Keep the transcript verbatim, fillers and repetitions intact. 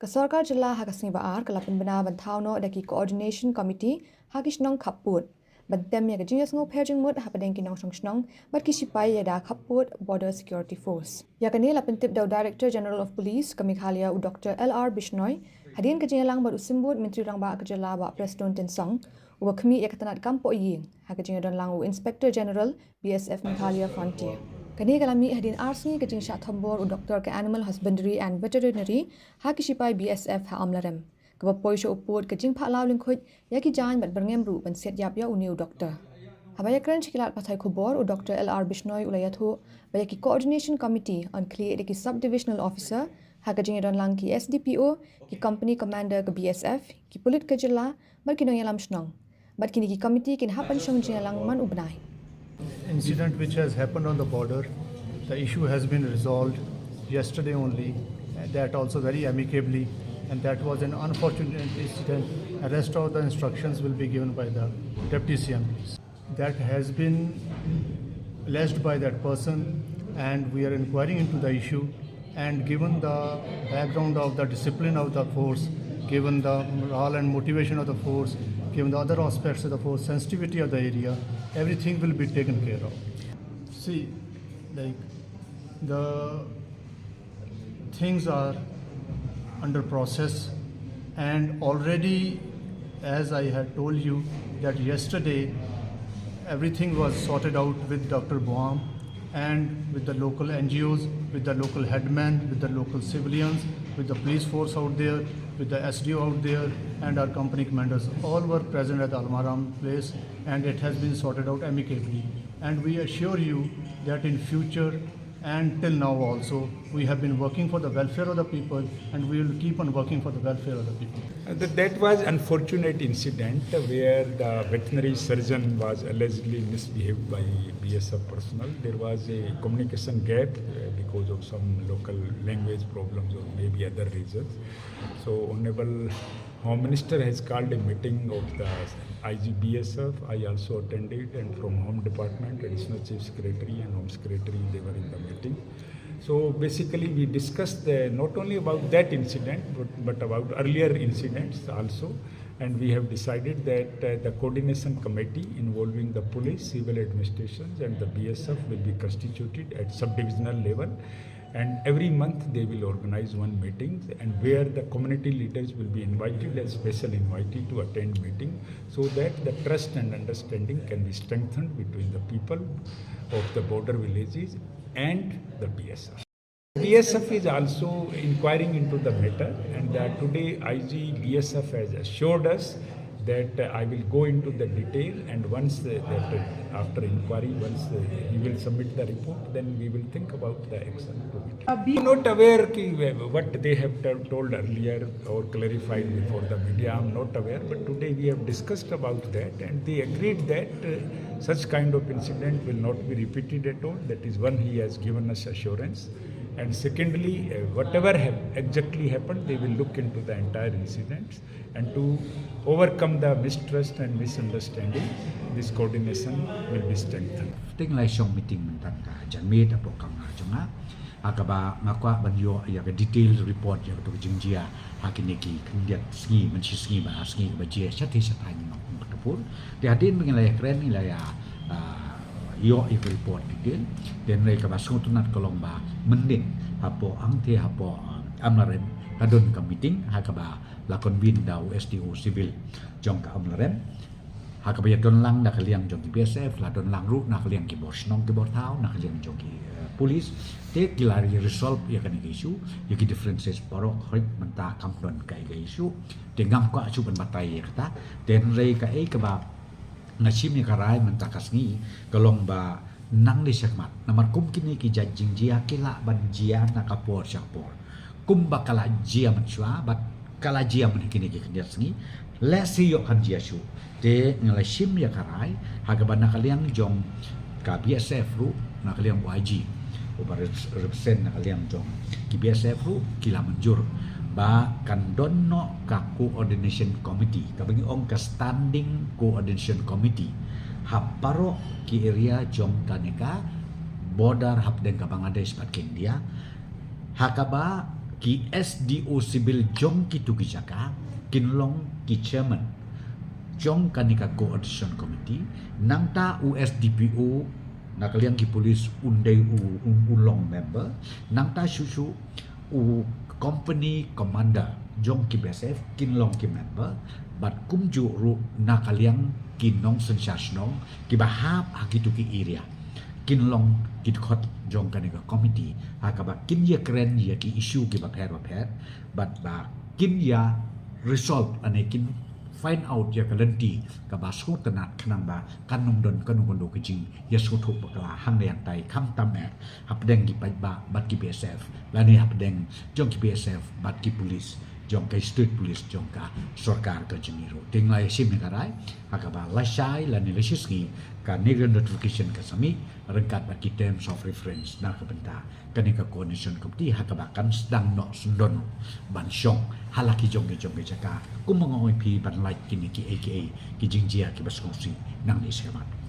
Ka sorkar jylla ha ka sngi ba ar ka la pynbna ban thaw noh da ki Coordination Committee ha ki shnong khappud ban tem ïa ka jingïasngewpher jingmut hapdeng ki nongshong shnong bad ki sipai ïada khappud Border Security Force. Ïa kane la pyntip da u Director General of Police ka Meghalaya, u Doctor L R Bishnoi, hadien ka jingïalang bad u Symbud Myntri Rangbah ka jylla, Bah Prestone Tynsong, uba khmih ïa ka tnat kam poh ïing, ha ka jingïadonlang u Inspector General, B S F Meghalaya Frontier. Kane ka la mih hadien ar sngi ka jingshah thombor u doktor ka Animal Husbandry and Veterinary ha ki sipai B S F ha Amlarem, kaba poi sha u pud ka jingphah law lyngkhuid ïa ki jaiñ bad byrngem ruh ban siat ïap ïa une u doktor. Haba ïakren sha ki lad pathai khubor, u Doctor L R Bishnoi u la ïathuh ba ïa ki Coordination Committee yn khlieh da ki Sub Divisional Officer ha ka jingïadonlang ki S D P O, ki Company Commander ka B S F, ki pulit ka jylla bad ki nongïalam shnong. Bad kine ki committee kin hap ban shong jingïalang man u bnai. Incident which has happened on the border, the issue has been resolved yesterday only, and that also very amicably, and that was an unfortunate incident. And rest of the instructions will be given by the Deputy C M. That has been alleged by that person, and we are inquiring into the issue. And given the background of the discipline of the force, given the morale and motivation of the force, given the other aspects of the force, sensitivity of the area, everything will be taken care of. See, like, the things are under process, and already, as I had told you, that yesterday everything was sorted out with Doctor Boam and with the local N G Os, with the local headmen, with the local civilians, with the police force out there, with the S D O out there, and our company commanders. All were present at the Almaram place, and it has been sorted out amicably. And we assure you that in future and till now also, we have been working for the welfare of the people, and we will keep on working for the welfare of the people. Uh, that, that was unfortunate incident where the veterinary surgeon was allegedly misbehaved by B S F personnel. There was a communication gap uh, because of some local language problems or maybe other reasons. So Honorable Home Minister has called a meeting of the I G B S F. I also attended, and from Home Department, Additional Chief Secretary and Home Secretary, they were in the meeting. So basically, we discussed the, not only about that incident, but, but about earlier incidents also. And we have decided that uh, the coordination committee involving the police, civil administrations, and the B S F will be constituted at sub-divisional level. And every month they will organize one meeting, and where the community leaders will be invited as special invitee to attend meeting, so that the trust and understanding can be strengthened between the people of the border villages and the B S F. B S F is also inquiring into the matter, and uh, today I G B S F has assured us that uh, I will go into the detail, and once uh, that uh, after inquiry, once uh, he will submit the report, then we will think about the action to it. I'm not aware ki, uh, what they have t- told earlier or clarified before the media. I'm not aware, but today we have discussed about that, and they agreed that uh, such kind of incident will not be repeated at all. That is one, he has given us assurance. And secondly, uh, whatever have exactly happened, they will look into the entire incident. And to overcome the mistrust and misunderstanding, this coordination will be strengthened. Teng lai shong meeting mynta ka janmiet hapoh kamra jong nga. Ha kaba nga kwah ban ïoh ïa ka detail report ïa ka jingjia ha kine ki khyndiat sngi, mynshi sngi ba sngi kaba jia shathie shathai ngi nong ka pur. Te hadien ba ngi la ïakren ngi la ïa ïoh ïa ka report detail. Te hynrei kaba sngewtynnat ka long ba mynnin hapoh hangthie hapoh Amlarem ka don ka meeting ha kaba la convene da u S D O Civil jong ka Amlarem. Ha kaba ïadon lang na ka liang jong ki B S F, la don lang ruh na ka liang ki bor shnong ki bor thaw, na ka liang jong ki uh, police. Te ki la resolve ïa kane ka issue, ïa ki differences baroh, hoi mynta kam don ka issue. Te ngam kwah shuh ban batai ïa kata. Te hynrei kaei kaba nga shim ïa ka rai mynta ka sngi ka long ba nang dei shakhmat. Namar kum kine ki jait jingjia ki lah ban jia na ka por sha ka por. Kumba ka la jia mynshuwa bad ka la jia mynta kine ki khyndiat sngi. Lehse ïoh kan jia shuh. Te nga la shim ïa ka rai ha kaba na ka liang jong ka B S F ruh, na ka liang u I G uba represent na ka liang jong ki B S F ruh ki la mynjur ba kan don noh ka coordination committee, kaba ngi ong ka standing coordination committee ha baroh ki area jong kane ka border hapdeng ka Bangladesh bad ka India. Ha kaba ki S D O civil jong kitu ki jaka kin long ki chairman jong kane ka coordination committee, nangta u S D P O na ka liang ki police un dei u, un, un long member, nangta shuh shuh u company commander jong ki B S F kin long ki member, bad kumjuh ruh na ka liang ki nongsynshar shnong kiba hap ha kitu ki area kin long ki dkhot jong kane ka committee, ha kaba kin ïakren ïa ki issue kiba pher ba pher, bad ba kin ïa resolve, ane kin find out ïa ka lynti kaba sngewtynnat khnang ba kan ym don kano kano ka jingïasngewthuh bakla hangne hangtai, khamtam eh hapdeng ki paidbah bad ki B S F, lane hapdeng jong ki B S F bad ki police jong ka state police jong ka sorkar ka jong ngi ruh. Te nga la ïashim ïa ka rai ha kaba lashai lane lashisngi kane ka notification ka sa mih ryngkat bad ki terms of reference na ka bynta kane ka coordination committee, ha kaba kan sdang noh syndon ban shong ha la ki jong ki jong ki jaka, kum ma nga ong ïa phi, ban lait kine kiei kiei ki jingjia kiba sngewsih nangne shakhmat.